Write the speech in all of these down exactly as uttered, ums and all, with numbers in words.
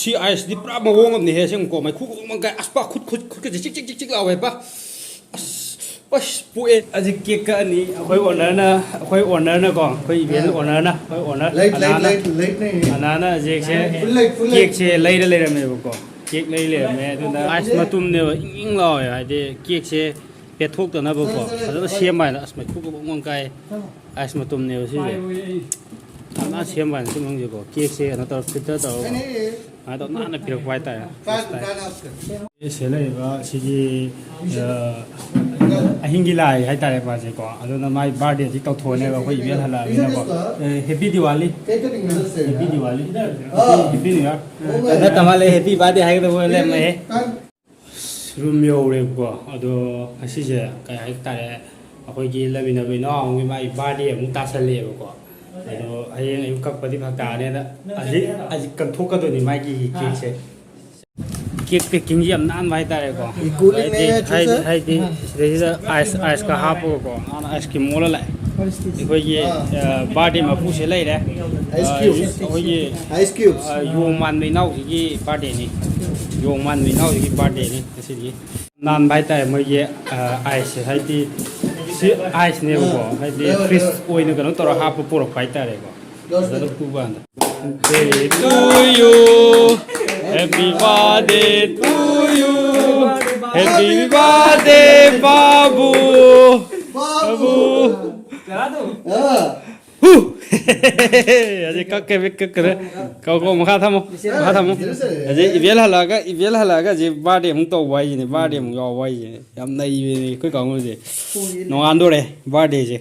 ꯁꯤ ꯑꯥꯏꯁꯇꯤ ꯄꯨꯔꯥ ꯃꯑꯣꯡ ꯑꯃꯅꯤꯍꯦ, ꯑꯁꯦꯡꯕꯀꯣ꯫ ꯃꯩꯈꯨ ꯃꯑꯣꯡ ꯀꯥꯏ꯫ ꯑꯁ, ꯄꯥ, ꯈꯨꯠ, ꯈꯨꯠ, ꯈꯨꯠꯀꯁꯦ ꯆꯤꯛ, ꯆꯤꯛ, ꯆꯤꯛ, ꯆꯤꯛ ꯂꯥꯎꯋꯦ, ꯄꯥ꯫ ꯑꯁ, ꯑꯁ, ꯄꯣꯛꯑꯦ꯫ ꯑꯁꯤ ꯀꯦꯛ ꯀꯛꯑꯅꯤ꯫ ꯑꯩꯈꯣꯏ ꯑꯣꯅꯔꯅ, ꯑꯩꯈꯣꯏ ꯑꯣꯅꯔꯅꯀꯣ, ꯑꯩꯈꯣꯏ ꯏꯚꯦꯟ ꯑꯥ꯫ ꯑꯣꯅꯔꯅ, ꯑꯩꯈꯣꯏ ꯑꯣꯅꯔ ꯂꯩꯠ, ꯂꯩꯠ, ꯑꯅꯥꯅ, ꯂꯩꯠ, ꯂꯩꯠꯅꯦ꯫ ꯑꯅꯥꯅ ꯍꯧꯖꯤꯛꯁꯦ ꯐꯨꯜ ꯂꯩꯠ, ꯐꯨꯜ ꯂꯩꯠ꯫ ꯀꯦꯛꯁꯦ ꯂꯩꯔ ꯂꯩꯔꯝꯃꯦꯕꯀꯣ꯫ ꯀꯦꯛ ꯂꯩ ꯂꯩꯔꯝꯃꯦ꯫ ꯑꯗꯨꯅ ꯑꯥꯏꯁ ꯃꯇꯨꯝꯅꯦꯕ, ꯏꯪ ꯏꯪ ꯂꯥꯎꯋꯦ꯫ ꯍꯥꯏꯗꯤ ꯀꯦꯛꯁꯦ ꯄꯦꯠꯊꯣꯛꯇꯅꯕꯀꯣ, ꯐꯖꯅ ꯁꯦꯝꯕ ꯍꯥꯏꯅ꯫ ꯑꯁ, ꯃꯩꯈꯨ ꯃꯑꯣꯡ ꯀꯥꯏ꯫ ꯑꯥꯏꯁ ꯃꯇꯨꯝꯅꯦꯕ ꯁꯤꯁꯦ꯫ ꯌꯥꯝ ꯅꯥꯟꯅ ꯁꯦꯝꯕ ꯍꯥꯏꯅ ꯁꯤ ꯃꯅꯨꯡꯁꯦꯀꯣ꯫ ꯀꯦꯛꯁꯦ ꯀꯩꯅꯣ ꯇꯧꯔ, ꯐꯤꯜꯇꯔ ꯇꯧꯔꯒ ꯁꯨꯃꯥꯏꯅ ꯇꯧꯔ ꯅꯥꯟꯅ ꯄꯤꯔꯛꯄ ꯍꯥꯏꯇꯥꯔꯦ꯫ ꯁꯤ ꯂꯩꯔꯤꯕ ꯁꯤꯒꯤ, ꯑ, ꯑꯍꯤꯡꯒꯤ ꯂꯥꯏ ꯍꯥꯏꯇꯥꯔꯦ ꯃꯥꯁꯦꯀꯣ꯫ ꯑꯗꯨꯅ ꯃꯥꯏ ꯕꯥꯔꯗꯦꯁꯤ ꯇꯧꯊꯣꯛꯑꯅꯦꯕ ꯑꯩꯈꯣꯏ ꯏꯚꯦꯟ ꯍꯜꯂꯛꯑꯃꯤꯅꯀꯣ꯫ ꯑꯦ, happy Diwali. Happy Diwali. Happy new year. ꯅꯠꯇ ꯃꯥꯜꯂꯦ, ꯍꯦꯄꯤ ꯕꯥꯔꯗꯦ ꯍꯥꯏꯒꯗꯕ ꯑꯣꯏꯅ ꯂꯩꯔꯝꯃꯦꯍꯦ꯫ ꯔꯨꯝ ꯌꯧꯔꯦꯕꯀꯣ꯫ ꯑꯗꯣ ꯉꯁꯤꯁꯦ ꯀꯩ ꯍꯥꯏꯇꯥꯔꯦ, ꯑꯩꯈꯣꯏꯒꯤ ꯂꯩꯃꯤꯟꯅꯕ ꯏꯅꯥꯎ ꯑꯃꯒꯤ ꯃꯥꯒꯤ ꯕꯥꯔꯗꯦ ꯑꯃꯨꯛ ꯇꯥꯁꯜꯂꯛꯑꯦꯕꯀꯣ꯫ ꯑꯗꯣ ꯍꯌꯦꯡ ꯑꯌꯨꯛ ꯀꯛꯄꯗꯤ ꯐꯔꯛ ꯇꯥꯔꯅꯤ꯫ ꯑꯗ ꯍꯧꯖꯤꯛ, ꯍꯧꯖꯤꯛ ꯀꯛꯊꯣꯛꯀꯗꯣꯏꯅꯤ ꯃꯥꯒꯤ ꯀꯦꯛꯁꯦ꯫ ꯀꯦꯛ ꯄꯦꯛꯀꯤꯡꯁꯦ ꯌꯥꯝ ꯅꯥꯟꯕ ꯍꯥꯏꯇꯥꯔꯦꯀꯣ꯫ ꯏꯀꯣꯂꯤꯡꯅꯦ ꯍꯥꯏꯗꯤ, ꯆꯨꯁꯦ꯫ ꯍꯥꯏꯗꯤ, ꯍꯥꯏꯗꯤ ꯁꯤꯗꯩꯁꯤꯗ ꯑꯥꯏꯁ, ꯑꯥꯏꯁꯀ ꯍꯥꯞꯄꯒꯀꯣ, ꯅꯥꯟꯅ ꯑꯥꯏꯁ ꯀ꯭ꯔꯤꯝ ꯑꯣꯜꯂ ꯂꯥꯛꯑꯦ꯫ ꯑꯩꯈꯣꯏꯒꯤ, ꯑ, ꯕꯥꯔꯗꯦ ꯃꯄꯨꯁꯦ ꯂꯩꯔꯦ꯫ Ice cube. ꯑ, ꯑꯩꯈꯣꯏꯒꯤ, ꯑꯥꯏꯁ ꯀ꯭ꯌꯨꯕ꯫ ꯑ, ꯌꯣꯡ ꯃꯥꯟꯕ ꯏꯅꯥꯎꯁꯤꯒꯤ ꯕꯥꯔꯗꯦꯅꯤ꯫ ꯌꯣꯡ ꯃꯥꯟꯕ ꯏꯅꯥꯎꯁꯤꯒꯤ ꯕꯥꯔꯗꯦꯅꯤ ꯉꯁꯤꯗꯤ꯫ ꯅꯥꯟꯕ ꯍꯥꯏꯇꯥꯔꯦ ꯃꯣꯏꯒꯤ, ꯑ, ꯑꯥꯏꯁꯁꯦ, ꯍꯥꯏꯗꯤ ꯁꯤ ꯑꯥꯏꯁꯅꯦꯕꯀꯣ, ꯑꯥ꯫ ꯍꯥꯏꯗꯤ ꯂꯩꯔꯣ, ꯐ꯭ꯔꯤꯖ ꯂꯩꯔꯣ꯫ ꯑꯣꯏꯅ ꯀꯩꯅꯣ ꯇꯧꯔ ꯍꯥꯞꯄ ꯄꯨꯔꯛꯄ ꯍꯥꯏꯇꯥꯔꯦꯀꯣ꯫ ꯂꯧꯁꯤꯜꯂꯣ꯫ ꯐꯖꯅ ꯄꯨꯕ ꯀꯥꯟꯗ꯫ Birthday to you, happy birthday to you, happy birthday ꯕꯥꯕꯨ, ꯕꯥꯕꯨ꯫ ꯑꯥ꯫ ꯍꯨ! ꯑꯁꯤ ꯀꯛꯈ꯭ꯔꯦ, ꯀꯛꯈ꯭ꯔꯦ꯫ ꯀꯛ, ꯀꯛ, ꯃꯈꯥ ꯊꯝꯃꯣ, ꯃꯈꯥ ꯊꯝꯃꯣ꯫ ꯑꯁꯤ ꯏꯚꯦꯟ ꯍꯜꯂꯛꯑꯒ, ꯏꯚꯦꯟ ꯍꯜꯂꯛꯑꯒ ꯑꯁꯤ ꯕꯥꯔꯗꯦ ꯑꯃꯨꯛ ꯇꯧꯕ ꯍꯥꯏꯁꯤꯅꯦ, ꯕꯥꯔꯗꯦ ꯑꯃꯨꯛ ꯌꯥꯎꯕ ꯍꯥꯏꯁꯤꯅꯦ꯫ ꯌꯥꯝ ꯅꯩꯕꯅꯦ ꯑꯩꯈꯣꯏ ꯀꯥꯡꯕꯨꯁꯦ꯫ ꯅꯣꯡꯉꯥꯟꯗꯣꯔꯦ ꯕꯥꯔꯗꯦꯁꯦ꯫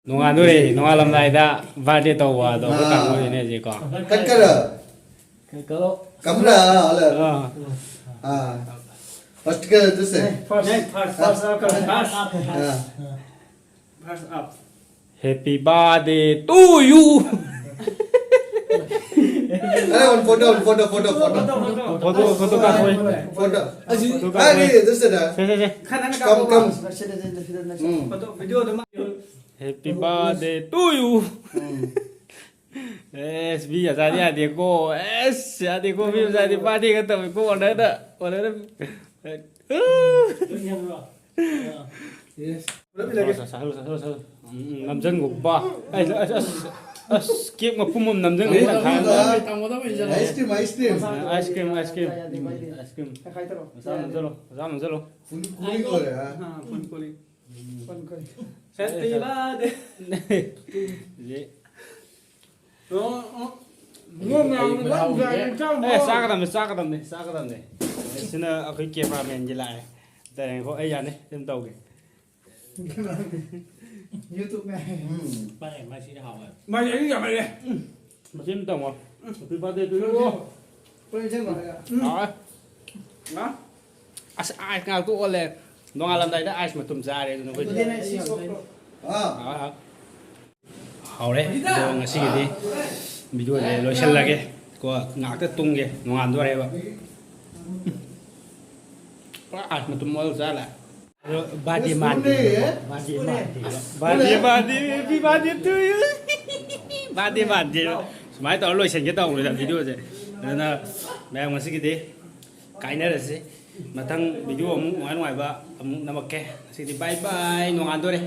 ꯅꯣꯡꯉꯥꯟꯗꯣꯔꯦ, ꯅꯣꯡꯉꯥꯜꯂꯝꯗꯥꯏꯗ ꯕꯥꯔꯗꯦ ꯇꯧꯕ ꯑꯗꯣ ꯑꯩꯈꯣꯏ ꯑꯥ꯫ ꯀꯥꯡꯕꯨꯁꯤꯅꯦ ꯍꯧꯖꯤꯛꯀꯣ꯫ ꯀꯠꯀꯗ꯭ꯔꯣ? ꯀꯠꯀꯗ꯭ꯔꯣ? ꯀꯝꯔꯥ? ꯑꯥ꯫ ꯑꯥ꯫ First ꯀ ꯑꯗꯨꯁꯦ꯫ First, first, first, first, first. Ah. First up. Happy birthday to you. अरे, उन फोटो, उन photo, photo, photo. Photo, photo ꯀꯥꯞꯄꯣꯏ꯫ फोटो। फोटो ꯀꯥꯞꯄꯣꯏ꯫ अरे, इधर से ना। ꯁꯦ, ꯁꯦ, ꯁꯦ꯫ ꯈꯟꯅꯅ ꯀꯝ, ꯀꯥꯞꯄꯣ꯫ ꯀꯝ꯫ ꯁꯤꯗ, ꯁꯤꯗ, ꯁꯤꯗ, ꯁꯤꯗ, ꯁꯤꯗ꯫ ꯎꯝ꯫ ꯐꯣꯇꯣ, ꯚꯤꯗꯤꯑꯣꯗꯣ ꯃꯥ-, Happy birthday to you. ꯎꯝ꯫ ꯑꯦꯁ, ꯃꯤ ꯃꯆꯥꯗꯤ ꯌꯥꯗꯦꯀꯣ꯫ ꯑꯦꯁ, ꯌꯥꯗꯦꯀꯣ, ꯃꯤ ꯃꯆꯥꯗꯤ ꯄꯥꯔꯇꯤꯒ ꯇꯧꯏꯀꯣ, ꯑꯣꯅꯔꯗ, ꯑꯣꯅꯔꯗ꯫ ꯌꯦꯁ꯫ ꯄꯨꯂꯞ ꯏꯜꯂꯒꯦ꯫ ꯆꯥꯁꯜꯂꯨ, ꯆꯥꯁꯜꯂꯨ, ꯆꯥꯁꯜꯂꯨ꯫ ꯎꯝ, ꯎꯝ, ꯅꯝꯖꯟꯒꯣ꯫ ꯕꯥ꯫ ꯑꯁ, ꯑꯁ, ꯑꯁ, ꯑꯁ, ꯀꯦꯛ ꯃꯄꯨꯝ ꯑꯃ ꯅꯝꯖꯟꯒꯣ꯫ ꯇꯪꯈꯥꯏ ꯑꯃ꯫ ꯇꯝꯒꯗꯕꯅꯤ, ꯇꯝꯒꯗꯕꯅꯤ, ꯏꯟꯖꯜꯂꯣ꯫ Ice cream, ice cream. Ice cream, ice cream. ꯎꯝ, ꯑꯥꯏꯁ ꯀ꯭ꯔꯤꯝ꯫ ꯇꯪꯈꯥꯏ ꯇꯧꯔꯣ꯫ ꯃꯆꯥ ꯑꯃ ꯅꯝꯖꯜꯂꯣ, ꯃꯆꯥ ꯑꯃ ꯅꯝꯖꯜꯂꯣ꯫ ꯐꯨꯜ ꯀꯨꯂꯤꯡ ꯑꯣꯏꯔꯦ, ꯍꯥ? ꯑꯥ, ꯐꯨꯜ ꯀꯨꯂꯤꯡ꯫ ꯎꯝ꯫ ꯐꯨꯜ ꯀꯨꯂꯤꯡ꯫ Happy birthday꯫ ꯍꯧꯖꯤꯛ꯫ ꯑꯣ, ꯑꯣ꯫ ꯅꯣꯏ ꯃꯌꯥꯝ ꯂꯣꯏ ꯌꯥꯏ, ꯏꯟꯖꯥꯡꯗꯣ꯫ ꯑꯦ, ꯆꯥꯒꯗꯝꯅꯦ, ꯆꯥꯒꯗꯝꯅꯦ, ꯆꯥꯒꯗꯝꯅꯦ꯫ ꯁꯤꯅ ꯑꯩꯈꯣꯏ cameramanꯒꯤ ꯂꯥꯛꯑꯦ꯫ ꯇꯔꯦꯡꯈꯣ, ꯑꯩ ꯌꯥꯅꯤ, ꯑꯗꯨꯝ ꯇꯧꯒꯦ꯫ YouTube ꯃꯌꯥꯝ꯫ ꯎꯝ꯫ ꯄꯥꯏ, ꯃꯥꯏꯁꯤꯗꯤ ꯍꯥꯎꯋꯦ꯫ ꯃꯥꯏ ꯑꯩꯗꯤ ꯌꯥꯝ ꯍꯩꯔꯦ꯫ ꯃꯆꯤꯟ ꯇꯝꯃꯣ꯫ Happy birthday to you꯫ ꯄꯨꯂꯞ ꯏꯟꯖꯥꯡ ꯃꯥꯟꯅꯔꯦ꯫ ꯎꯝ꯫ ꯍꯥꯎꯋꯦ꯫ ꯍꯥ? ꯑꯁ, ice ꯉꯥꯛꯇ ꯑꯣꯜꯂꯦ꯫ ꯅꯣꯡꯉꯥꯜꯂꯝꯗꯥꯏꯗ ice ꯃꯇꯨꯝ ꯆꯥꯔꯦ ꯑꯗꯨꯅ ꯑꯩꯈꯣꯏꯗꯤ꯫ ꯑꯗꯨꯅꯦ ꯑꯩꯁꯨ ꯌꯥꯝ ꯆꯥꯅꯤꯡꯉꯤ꯫ ꯑꯥ꯫ ꯍꯥꯎ, ꯍꯥꯎ꯫ ꯍꯥꯎꯔꯦ꯫ ꯑꯗꯣ ꯉꯁꯤꯒꯤꯗꯤ videoꯁꯦ ꯂꯣꯏꯁꯤꯜꯂꯒꯦ꯫ ꯀꯣ, ꯉꯥꯛꯇ ꯇꯨꯝꯒꯦ꯫ ꯅꯣꯡꯉꯥꯟꯗꯣꯔꯦꯕ꯫ ꯄꯨꯔꯥ ice ꯃꯇꯨꯝ ꯑꯣꯜꯂ ꯆꯥꯔꯦ꯫ ꯑꯗꯣ birthday ꯃꯥꯟꯗꯦ꯫ Birthday ꯃꯥꯟꯗꯦ꯫ Birthday ꯃꯥꯟꯗꯦ꯫ Happy birthday to you꯫ Birthday ꯃꯥꯟꯗꯦ꯫ ꯁꯨꯃꯥꯏꯅ ꯇꯧꯔ ꯂꯣꯏꯁꯤꯟꯒꯦ ꯇꯧꯕꯅꯤꯗ videoꯁꯦ꯫ ꯑꯗꯨꯅ ꯃꯌꯥꯝ ꯉꯁꯤꯒꯤꯗꯤ ꯀꯥꯏꯅꯔꯁꯤ꯫ ꯃꯊꯪ video ꯑꯃꯨꯛ ꯅꯨꯡꯉꯥꯏ ꯅꯨꯡꯉꯥꯏꯕ ꯑꯃꯨꯛ ꯅꯝꯃꯛꯀꯦ꯫ ꯉꯁꯤꯗꯤ bye bye, ꯅꯣꯡꯉꯥꯟꯗꯣꯔꯦ꯫